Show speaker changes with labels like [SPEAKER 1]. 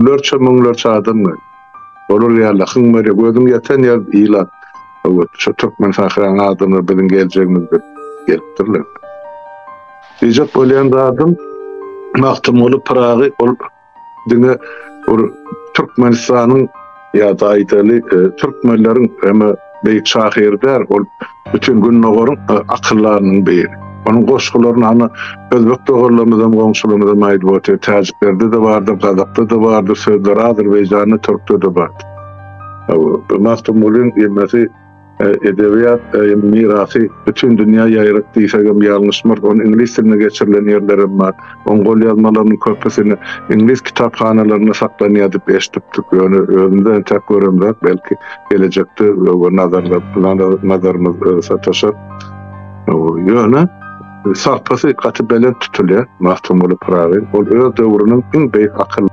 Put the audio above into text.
[SPEAKER 1] Ýüzlerçe, müňlerçe adam geldi. Olar ýaly hyň berýär. Gözüň ýeten ýer ilat. Şu türkmen sähraň adamlary biziň geljegimiz diýip gelipdirler. Diýjek bolýan zadym Magtymguly Pyragy ol diňe bir Türkmenistanyň ýa-da aýdaly e, türkmenleriň hem beýik şahyry däl, ol bütin Gündogaryň e, akyldarynyň biri. Onuň goşgularyny hany özbek doganlarymyzam, goňşularymyzam aýdyp otyr. Täjiklerde-de bardyr, gazakda-da bardyr sözler, Azerbaýjanda, türkde-de bardyr. Magtymgulyň ýemesi e, edebiýat e, mirasy bütin dünýä ýaýrat diýsegem ýalňyşmarys. Ony iňlis diline geçirilen ýerlerem bar. Oň golýazmalarynyň köpüsini iňlis kitaphanalarynda saklanýar diýip eşidipdik. Ýöne özümiz entäk göremzok. Belki gelejekde nazarlar nazarymyz sataşar. Ýöne sarpasy gaty belent tutulýar Magtymguly Pyragy. Ol öz döwrüniň iň beýik akyl.